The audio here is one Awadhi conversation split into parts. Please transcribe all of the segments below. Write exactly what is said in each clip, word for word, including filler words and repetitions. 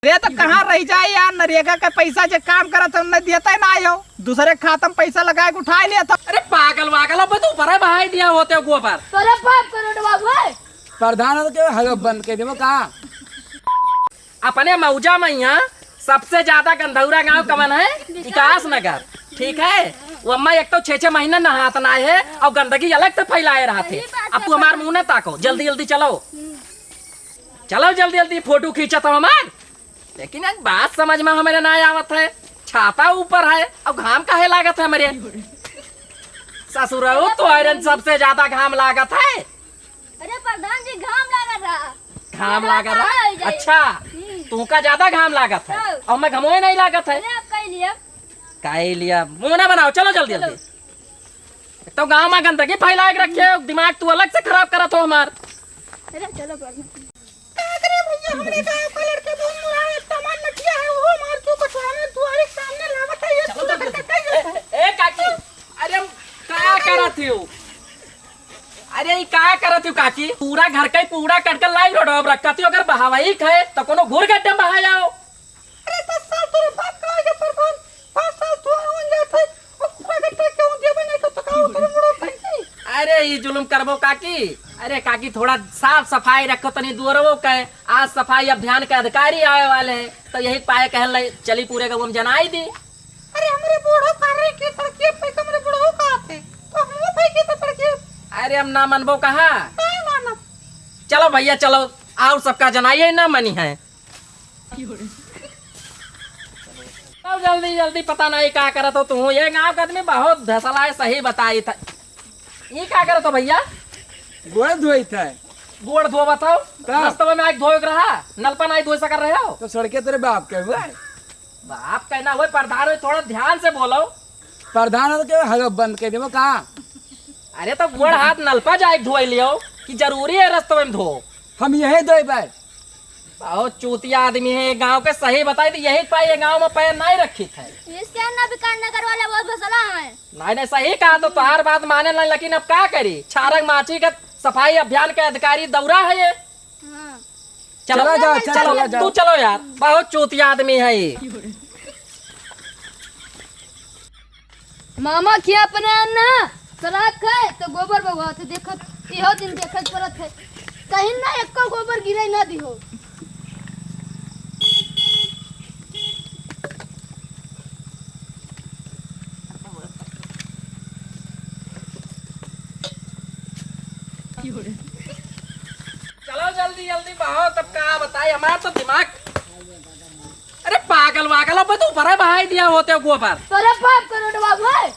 अरे तो कहाँ रहि जाए यार, नरेगा के पैसा जे काम करत है, उन्हें देते ना आयो, दूसरे खाता में पैसा लगाए के उठाए लेत हो। अरे पागल वागल, अब तो ऊपर है, बहाई दिया होते गोबर। तोरे बाप करोड़ बाबू है। प्रधान हो तो के हगब बंद कर देबो का? अपने मौजा में यहाँ सबसे ज्यादा गंधौरा गांव कवन है? विकास नगर, ठीक है। वो अम्मा एक तो छह छह महीना नहात ना है और गंदगी अलग से फैलाए रहते। अब तू हमार मुंह ना ताको, जल्दी जल्दी चलो, चलो जल्दी जल्दी, फोटो खींचत हो हमार। लेकिन एक बात समझ में हमरे ना आवत है, छाता ऊपर है और घाम काहे लागत है हमरे? ससुरऊ, तोहरन सबसे ज्यादा घाम लागत है। अरे प्रधान जी, घाम लागत रहा। घाम लागत रहा? अच्छा, हम्म। तुमका ज्यादा घाम लागत है हाँ। और मैं घमोए नहीं लागत है। अरे आप कह लिया। कह लिया, मुंह ना बनाओ, चलो जल्दी चलो। जल्दी। एक तो गांव में गंदगी फैला के रखे हो, दिमाग तू अलग से खराब करत हो हमार। अरे चलो प्रधान। का करे भैया, हमरे गांव का लड़के बहुत बुरा है, सामान नटिया है, वो मार चुका, तुम्हारे दुआरे सामने लावत है, ये चलो, पूरा चलो, करके चलो। ए, ए, ए, काकी, अरे हम का करत हो? अरे ई का करत हो काकी? पूरा घर का ही पूरा कटकर लाई रोड अब रखत हो, अगर बहावई है तो कोनो घूर गड्ढे में बहा जाओ। अरे दस साल तोरे बाप का आगे प्रधान, पाँच साल तू आवन जात है, और पूरा गड्ढा क्यों देबे नहीं तो तकाओ तोरे मुड़ो फैंसी। अरे ई जुलुम करबो काकी। अरे काकी थोड़ा साफ सफाई रखो तनी दुअरवो के। आज सफाई अभियान के अधिकारी आवे वाले हैं तो यही पाए कहल रहे, चली पूरे गाँव में जनाई दी। अरे हमरे बूढ़ो का रे के सड़किए पे हमरे बूढ़ो का आते तो हम वो फेंके तो सड़किए। अरे हम ना मनबो कहा। नहीं मानब। चलो भैया चलो, आओ सबका जनाइए ना मनी है। अब जल्दी जल्दी पता नहीं का करत हो तू। ये गांव का आदमी बहुत धसला है, सही बताई था। ये का करत हो भैया? गोड़ धोई था। गोड़ धो बताओ। का? रस्तवा में आके धोए के रहा, नलपा नहीं धोए सकर रहे हो। तो सड़के तेरे बाप के हुआ है। बाप कहना हुए, प्रधान हुए, थोड़ा ध्यान से बोलो। प्रधान हो तो क्या हगब बंद कर देबो का? अरे तो गोड़ हाथ नलपा जाए धोए लियो कि जरूरी है रस्तवे में धो? हम यही धोए भाई। बहुत चूतिया आदमी है, गांव के सही बताई तो यही पाई, ये गांव में पैर नहीं रखी थे। इसके ना विकास नगर वाले बहुत भसला है। नहीं, नहीं, सही कहा तो तोहार बात माने नहीं, लेकिन अब का करी, छारंग माची के सफाई अभियान के अधिकारी दौरा है ये। हाँ। चलो, चला जा, चलो, चला जा। तू चलो यार, बहुत चूतिया आदमी है ये। मामा खिया अपने अन्ना, सराख खाए तो गोबर बगवा थे, देखत, इहो दिन देखत परत है। कहीं ना एको गोबर गिरे ना दिहो। चलो जल्दी जल्दी बहाओ, तब का बताई, हमार तो दिमाग। अरे पागल वागल, अब तो ऊपर है बहाई दिया होते हो गोबर। तोरे बाप करोड़ बाबू है।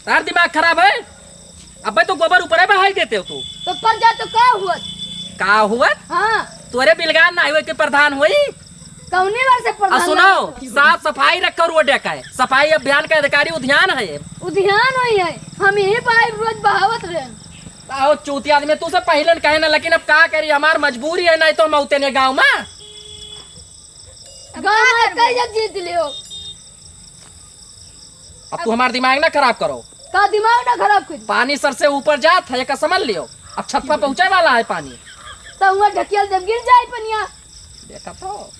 तार दिमाग खराब है, अबे तो गोबर ऊपर है बहाई देते हो तू। तो पर जा तो का हुआ? का हुआ? हाँ। तोरे बिलगान ना हुए कि प्रधान हुई? कौने बार से प्रधान आ सुनो, ना हुआ? साफ सफाई रखो रोड का है, सफाई अभियान का अधिकारी उधियान है ये। उधियान हुई है, हम यही पाइप रोज बहावत रहे। आओ चूती आदमी, तू से पहले न कहे ना, लेकिन अब का करी, हमार मजबूरी है, नहीं तो हम होते ने गाँव में। गाँव में कई जब जीत लियो। अब तू हमार दिमाग ना खराब करो। का दिमाग ना खराब करी? पानी सर से ऊपर जात है, एका समझ लियो। अब छत पर पहुँचे वाला है पानी। तो हुआ ढकियल जब गिर जाए पनिया। देखा तो।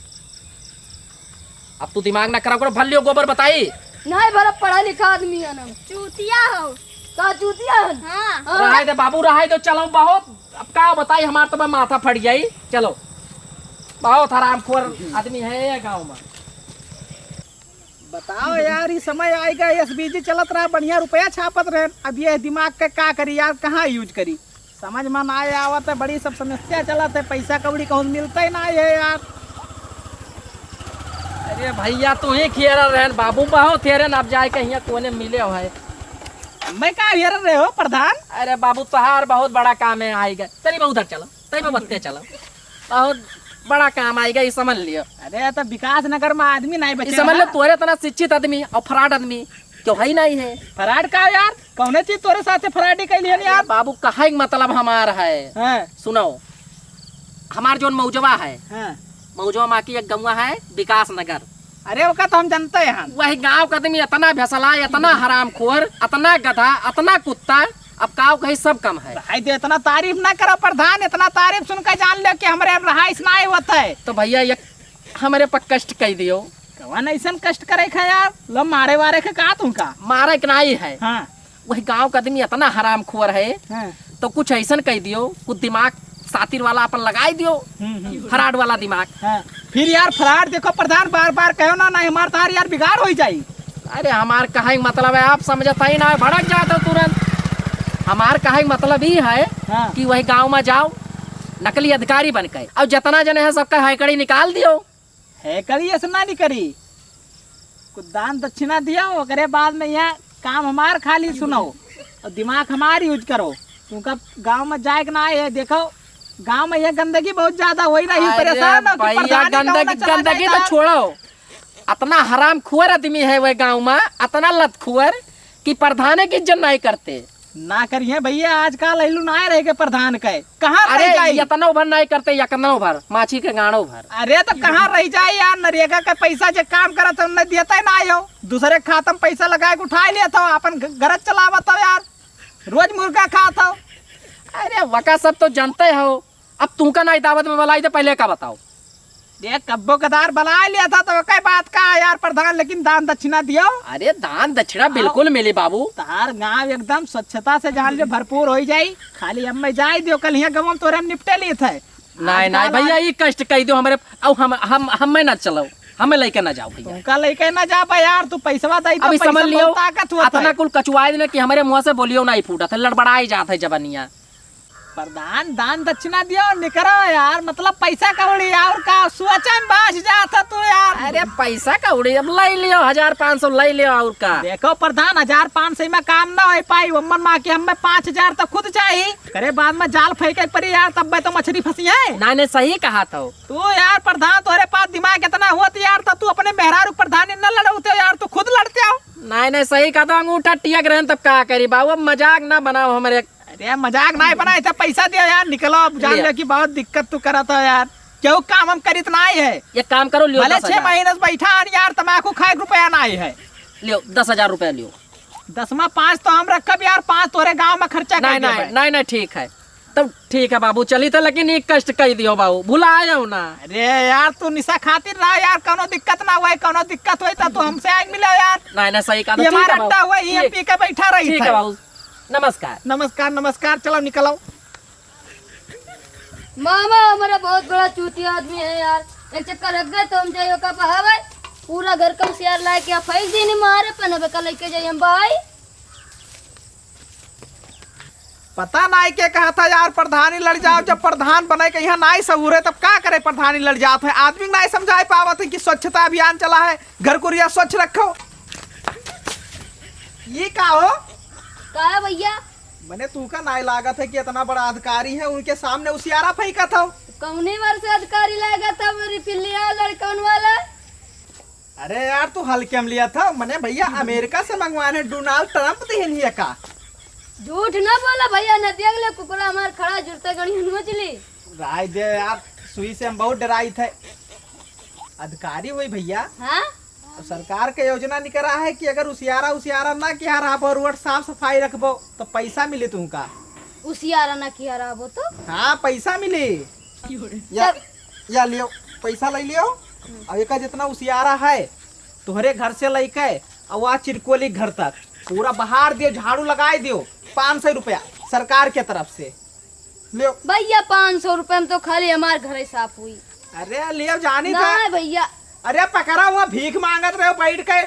अब तू दिमाग ना खराब करो, भर लियो गोबर बताई। नहीं भरा, पढ़ा लिखा आदमी है ना। चूतिया हो। का चूतिया है? हाँ। हाँ। रहाई दे बाबू, रहाई दो, चलो बहुत। अब का बताई, हमार तो माथा फट जाई। चलो, बहुत हरामखोर आदमी है ये गाँव में। बताओ यार, ई समय आएगा, एसबीजी चलत रहा, बढ़िया रुपया छापत रहे, अब ये दिमाग के का करी यार, कहाँ यूज करी, समझ में ना आए आवत है, बड़ी सब समस्या चलत है, पैसा कौड़ी कहूँ मिलते ही ना है यार। अरे भैया, तू ही खेरा रहन, बाबू बहुत हेरन, अब जाए के हियाँ कोने मिले हो है। मैं का हेर रहे हो प्रधान? अरे बाबू, तोहार बहुत बड़ा काम है, आएगा। चली बा उधर चलो, तई बा बत्ते चलो। बहुत बड़ा काम आएगा, ये समझ लियो। अरे, तो विकास नगर में आदमी नहीं बचे ई समझ लो, हैं। तोरे इतना शिक्षित आदमी और फ्रॉड आदमी क्यों है ही नहीं है। फ्रॉड का यार? कौने चीज तोरे साथे फ्रॉड ही कैली है यार? बाबू, कहे के मतलब हमार है। हाँ। सुनो, हमार जोन मौजवा है, हाँ। मौजवा माँ की एक गौवा है विकास नगर। अरे, ओका तो हम जानते हैं। वही गाँव का आदमी इतना भसला, इतना हरामखोर, इतना गधा, इतना कुत्ता, अब काव कही, सब कम है। भाई, तो इतना तारीफ ना करो प्रधान, इतना तारीफ सुन के जान लो कि हमरे अब रहाइश ना होत है। तो भैया, ये हमरे पर कष्ट कई दियो। कवन ऐसन कष्ट करे खे यार? लो, मारे वारे के का तुमका? मारे के नाई है। हाँ। वही गांव का आदमी इतना हरामखोर है, हाँ। तो कुछ ऐसन कई दियो, कुछ दिमाग सातिर वाला अपन लगाई दियो, हम्म, हम्म। फ्रॉड वाला दिमाग। हाँ। फिर यार, फ्रॉड देखो प्रधान, बार बार कहो ना, नहीं हमार तार यार बिगाड़ हो जाई। अरे, हमार कहे के मतलब है, आप समझत ही ना, भड़क जात हो तुरंत। हमार कहे के मतलब ई है हाँ। कि वही गांव में जाओ, नकली अधिकारी बन के, और जितना जने हैं, सबका हैकड़ी निकाल दियो। हैकड़ी ऐसे ना निकरी, कुछ दान दक्षिणा दियो, ओकरे बाद में यहाँ काम हमार खाली सुनो और दिमाग हमार use करो। तुमका गांव में जाए के ना है, देखो गांव में यह गंदगी बहुत ज्यादा हो रही, अरे परेशान हो कि भैया, प्रधानी गाँव में गंदगी, चला गंदगी जाए तो तो। छोड़ो, अतना हरामखोर आदमी है वह गाँव में, अतना लतखोर कि प्रधाने की इज्जत नहीं करते। ना करिए भैया, आजकल अइलू ना रह के प्रधान के, कहाँ रह अरे, जाई? यतनो भर नहीं करते, यकनो भर, माछी के गाँड़ो भर। अरे, तो कहाँ रह जाई यार? नरेगा के पैसा जे काम करत है, उन्हें देते ना हो, दूसरे खाता में पैसा लगा के उठा लेत हो, अपन घ-, घर चलावत हो यार, रोज मुर्गा खात हो। अरे, वका सब तो जानते हो, अब तुमका ना दावत में बुलाई तो पहले का बताओ? ये कब्बो कदार बुला लिया था तो कई बात का यार प्रधान, लेकिन दान दक्षिणा दियो। अरे दान दक्षिणा आओ। बिल्कुल मिली बाबू। तार गांव एकदम स्वच्छता से जान ले भरपूर हो जाई। खाली हम में जाए दियो, कल यहाँ गवम तोरे हम निपटे लिए थे। नहीं, नहीं आजकल भैया, आज ये कष्ट कह दियो हमरे, अब हम, हम, हम में ना चलो, हमें लेके ना जाओ भैया। तुमका लेके ना जा बा यार, तू पैसवा दई तो अभी पैसा समझ में लियो, बहुत ताकत होत अतना है। कुल कचुआए देने कि हमरे मुंह से बोलियो नहीं फूटत है, लड़बड़ाए जात है जबनिया। प्रधान, दान दक्षिणा दियो, निकरो यार, मतलब पैसा कौड़ी और का, सोचे में बाझ जात ह तू यार। अरे पैसा कौड़ी अब ले लियो, हजार पाँच सौ ले लियो और का। देखो प्रधान, हजार पाँच सौ में काम ना हो पाई, ओमन माँ के हमें पाँच हजार तो खुद चाही, करे बाद में जाल फेंके पड़ी यार, तब तो मछली फंसी है। नहीं, नहीं, सही कहा तो। तू यार प्रधान, तोरे पास दिमाग इतना होत यार, तो तू अपने मेहरारू प्रधान न लड़ौते यार, तू खुद लड़ते हो। नहीं, नहीं, सही कहा तो, अंगूठा टियक रहे तब का करी बाबू, अब मजाक ना बनाओ हमरे। अरे मजाक नाहीं बनाए थे, पैसा दिया यार, निकलो अब, जान लिया। ले कि बहुत दिक्कत तू करा था यार, क्यों काम हम करित नाहीं है। एक काम करो, लियो भले दस हजार। छह महीने से बैठा हन यार, तमाकू खाए के रुपया नाहीं है। लियो, दस हजार रुपया लियो। दस में पाँच तो हम रखब यार, पाँच तोरे गाँव में खर्चा कर नहीं, देबे। नहीं, नहीं, ठीक है, तब ठीक है बाबू, चली तो, लेकिन एक कष्ट कह दियो बाबू, भुला जाओ ना। अरे यार, तू निशा खातिर रहा यार, कौनो दिक्कत ना हुए, कौनो दिक्कत हुए तो तू हमसे आके मिलो यार। नहीं, नहीं, सही कहा, ये ठीक है हमारा बाबू। अड्डा हुआ, ये ठीक। पी के बैठा रही ठीक था। है बाबू। नमस्कार। नमस्कार, नमस्कार, चलो निकलो। मामा, हमारा बहुत बड़ा चूतिया आदमी है यार। एक चक्कर लग गए तो हम जाइयो का बहावे, पूरा घर का उसियार लाए के फेंक दीनी मारे पन, अब का लेके जाइए हम भाई। पता नाहीं के कहा था यार, प्रधानी लड़ जाओ, जब प्रधान बने के यहाँ नाहीं सहूरे, तब का करे प्रधानी लड़ जात है। आदमी नाहीं समझाए पावत है कि स्वच्छता अभियान चला है, घर कुरिया स्वच्छ रखो। ये का हो? का है भैया? मने तू का नाई लागत है कि इतना बड़ा अधिकारी है, उनके सामने उसियारा फेंकत हो। कौने वर्ष अधिकारी लागत है मेरी पिल्लिया लड़कन वाला? अरे यार, तू हल्के में लिया था, मने भैया अमेरिका से मंगवाने, डोनाल्ड ट्रंप देहन ही का? झूठ ना बोला भैया, न देख ले कुकुरा हमार खड़ा जुरते गणी नोच ली। राय दे यार, सुई से हम बहुत डराई थे। अधिकारी हुई भैया। हाँ? अब सरकार के योजना निकला है कि अगर उसियारा, उसियारा ना किया रहा, रोड साफ सफाई रखबो, तो पैसा मिले तुमका। उसियारा ना किया रहा वो तो? हाँ, पैसा मिले। या, तब या लियो, पैसा ले लियो। अब एका जितना उसियारा है, तोहरे घर से लेके और वहाँ चिरकोली घर तक पूरा बहार दियो, झाड़ू लगाए दियो, पाँच सौ रुपया सरकार के तरफ से। लियो। भैया, पाँच सौ रुपया में तो खाली हमार घर ही साफ हुई। अरे, लियो, जानी था। नहीं भैया। अरे, पकड़ा हुआ भीख मांगत रहे बैठ के।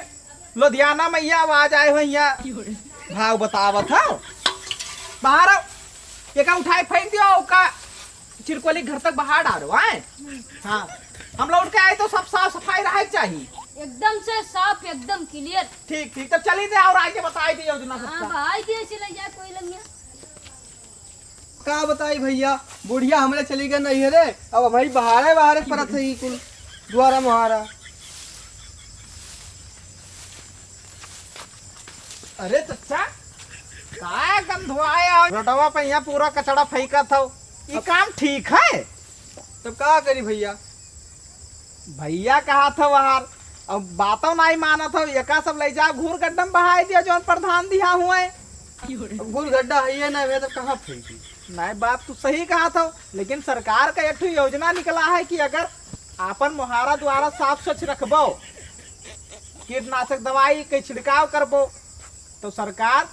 लुधियाना में यहाँ आवाज आए हो, यहाँ भाव बतावत हो। बाहर आओ। एका उठाए फेंक दियो, ओका चिरकोली घर तक बहार डालो, आए? हाँ। हम लौट के आए तो सब साफ सफाई रहे के चाहिए। एकदम से साफ, एकदम clear। ठीक, ठीक, तब चली दे और आगे बताई दी योजना हाँ, सबका। भाई दिए चले जाए कोई लंगिया। का बताई भैया, बुढ़िया हमरे चली गए नैहरे, अब भाई बहारे बहारे परत है ई कुल दुआरा मुहारा। अरे चच्चा, का गंधवाए हो? रोडवा पे यहाँ पूरा कचड़ा फेंकत हो, ई अब काम ठीक है? तब का करी भैया? भैया कहा था बाहर, अब बातों नहीं मानत हो, एका सब ले जाओ घूर गड्ढम बहाए दिया जौन प्रधान दिया हुए। अब गुड़ गड्ढा है ये ना, मैं तो कहाँ फेंकी? नहीं, बात तू सही कहा था, लेकिन सरकार का एक ठो योजना निकला है कि अगर आपन मोहारा द्वारा साफ स्वच्छ रखबो, कीटनाशक दवाई के छिड़काव करबो, तो सरकार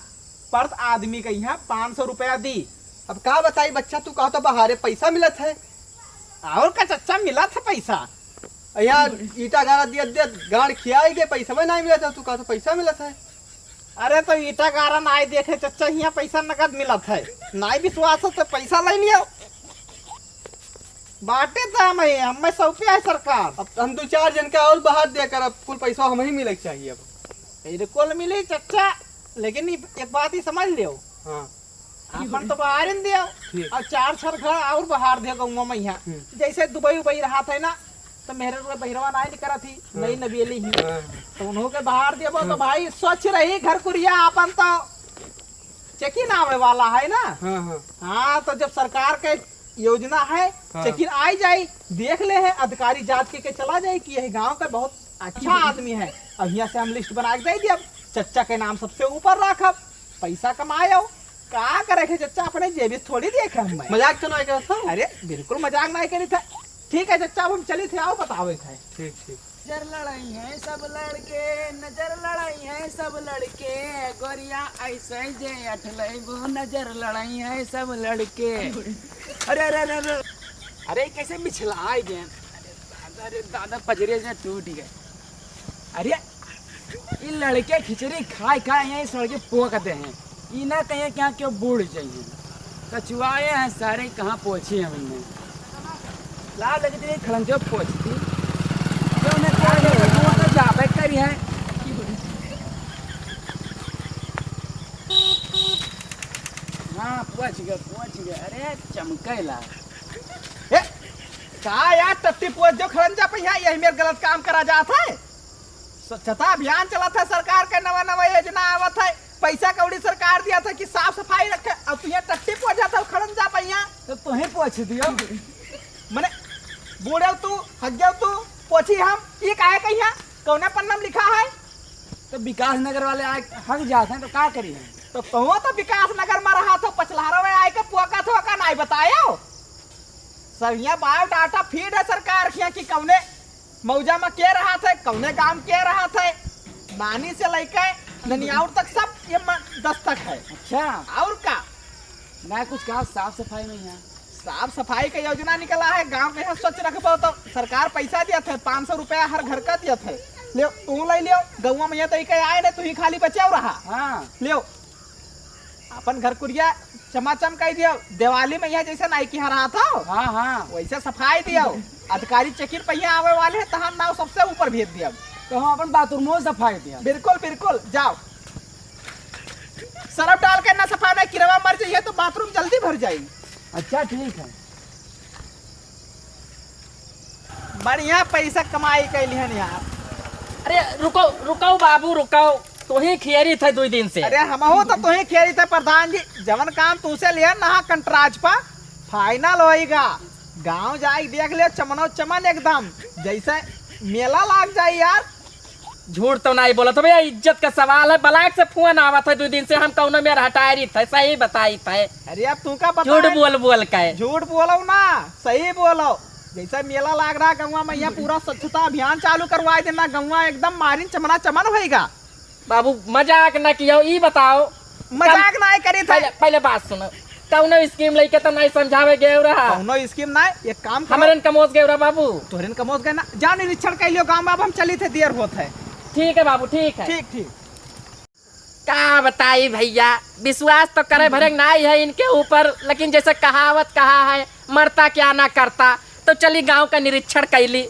प्रति आदमी के यहाँ पाँच सौ रुपया दी। अब का बताई बच्चा, तू कहा तो बाहरे पैसा मिलत है। और का चच्चा, मिलत है पैसा। यहाँ ईटा गारा दियत दियत गांड खियाई गए, पैसा में नहीं मिलत है, तू कहा तो पैसा मिलत है। अरे तो ईटा गारा नाई देखे चच्चा, हियाँ पैसा नगद मिलत है। नाई विश्वास है तो पैसा ले लियो। बाटे तो हम ही, हमें सौंपे है सरकार। अब हम दो चार जन का और बाहर देकर अब कुल पैसा हम ही मिले के चाहिए अब। बिल्कुल मिली चच्चा, लेकिन ई एक बात ही समझ लियो। हाँ। अपन तो बाहर ही दियो। ठीक। और चार छर घर और बाहर दियो गौवा में यहाँ। हम्म। जैसे दुबई उबई रहा था ना, तो मेरे को बहिरवा नाई निकरा थी, हाँ। नई नबेली ही। हाँ। तो उन्हों के बाहर दियो, तो हाँ। भाई स्वच्छ रही घर कुरिया, अपन तो चेकिन आवे वाला है ना। हाँ, हाँ। हाँ, तो जब सरकार के योजना है, हाँ। चेकिन आई जाई, देख ले है अधिकारी जात के, के चला जाई कि यही गांव का बहुत अच्छा आदमी है। अब यहाँ से हम लिस्ट बना के दे दिया, चच्चा के नाम सबसे ऊपर रखब, पैसा कमायो। का करे के चच्चा, अपने जेबी से थोड़ी देखे हम। मजाक तो नहीं करत हो? अरे बिल्कुल मजाक नहीं करी था। ठीक है चच्चा, अब हम चली थे, आओ बतावे थे। ठीक, ठीक। नजर लड़ाई है सब लड़के, नजर लड़ाई है सब लड़के, गोरिया ऐसे जे अठलैबू, नजर लड़ाई है सब लड़के। अरे, अरे, अरे, अरे, अरे, कैसे मिछलाए गए? अरे दादा, अरे दादा, पजरे से टूट गए। अरे, ई लड़के खिचड़ी खाए खाए यहीं सड़के पोंकते हैं। ई ना कहिए कि यहाँ क्यों बूड़ जाइए। कचुआए हैं सारे, कहाँ पोछी है हमने। लाल लगे तेरे खड़ंजो पोछती। जो उन्हें कहा गया, वो तो जाबे करी है। हाँ, पोछ गए, पोछ गए। अरे, चमकैला। ए, का यार, टट्टी पोछ जो खड़ंजा पे यहाँ, यही मेर गलत काम करा जात है। स्वच्छता अभियान चलत है, सरकार के नवा नवा योजना आवत है, पैसा कौड़ी सरकार दिया था कि साफ सफाई रखे, अब तू यहाँ टट्टी पोछ जाता हो खड़ंजा पे यहाँ। तो तू ही पोछ दियो। मने बूढ़े तू, हग गयो तू, पोछी हम, ये काहे कहिया? कौने पन्ना में लिखा है? तो विकास नगर वाले आए हग जात हैं तो का करी हम? तो तू तो विकास नगर में रहा था, पचलहरा में आए के पोका था, का नाई बतायो? सब यहाँ बायोडाटा फीड है सरकार के यहाँ कि कौने मौजा में के रहत है, कौने गांव के रहत है, नानी से लइके ननियाउर तक सब ये म-, दस्तक है। अच्छा। और का? ना कुछ कहा साफ सफाई में यहाँ। साफ सफाई के योजना निकला है, गांव के यहाँ स्वच्छ रखबो तो सरकार पैसा दियत है, पाँच सौ रुपया हर घर का दियत है। लियो, तू ले लियो, गौवा में यहाँ तो के आए ने, तू ही खाली बचे रहा। हाँ। लियो, अपन घर कुरिया चमाचम कइ दियो, दिवाली में यहाँ जैसे नाई की हरा था, हाँ, हाँ। वैसे सफाई दियो। अधिकारी चेकिंग पे यहाँ आवे वाले हैं, तहार नाव सबसे ऊपर भेज दियो। तो हम अपन बाथरूमो सफाई दियो। बिल्कुल, बिल्कुल, जाओ। सरफ डाल के ना सफाई में किरवा मर जाइए तो बाथरूम जल्दी भर जाई। अच्छा, ठीक है। बढ़िया पैसा कमाई कैली हन यार। अरे रुको, रुको बाबू, रुको, तोही खियरी थे दुई दिन से। अरे हमहू तो तोही खियरी थे प्रधान जी, जवन काम तूसे लिया ना कंट्राज पर फाइनल होइगा। गांव जाई देख ले, चमनो चमन एकदम, जैसे मेला लाग जाई यार। झूठ तो नहीं बोलत हो भैया, इज्जत का सवाल है। ब्लॉक से फोन आवत है, दुई दिन से हम कौनो मेर हटाए रही थे, सही बताई थे। अरे अब तू का बताए? झूठ बोल बोल के। झूठ बोलो ना, सही बोलो। जैसे मेला लाग रहा गौवा में, यहाँ पूरा स्वच्छता अभियान चालू करवाए देना, गौवा एकदम मारिन चमना चमन होइगा। बाबू मजाक ना कियो, ई बताओ। मजाक कम-, नाय करी थे। पहले, पहले बात सुनो, कौनो स्कीम लेके तो नहीं समझावे गए रहा। कौनो स्कीम ना, एक काम करो। हमरन कमोस गए रहा बाबू। तोहरन कमोस गए ना, जाओ निरीक्षण कर लियो गांव में, अब हम चली थे, देर होत है। ठीक है बाबू, ठीक है। ठीक, ठीक। का बताई भैया, विश्वास तो करे भरे नाई है इनके ऊपर, लेकिन जैसे कहावत कहा है, मरता क्या ना करता, तो चली गांव का निरीक्षण कैली।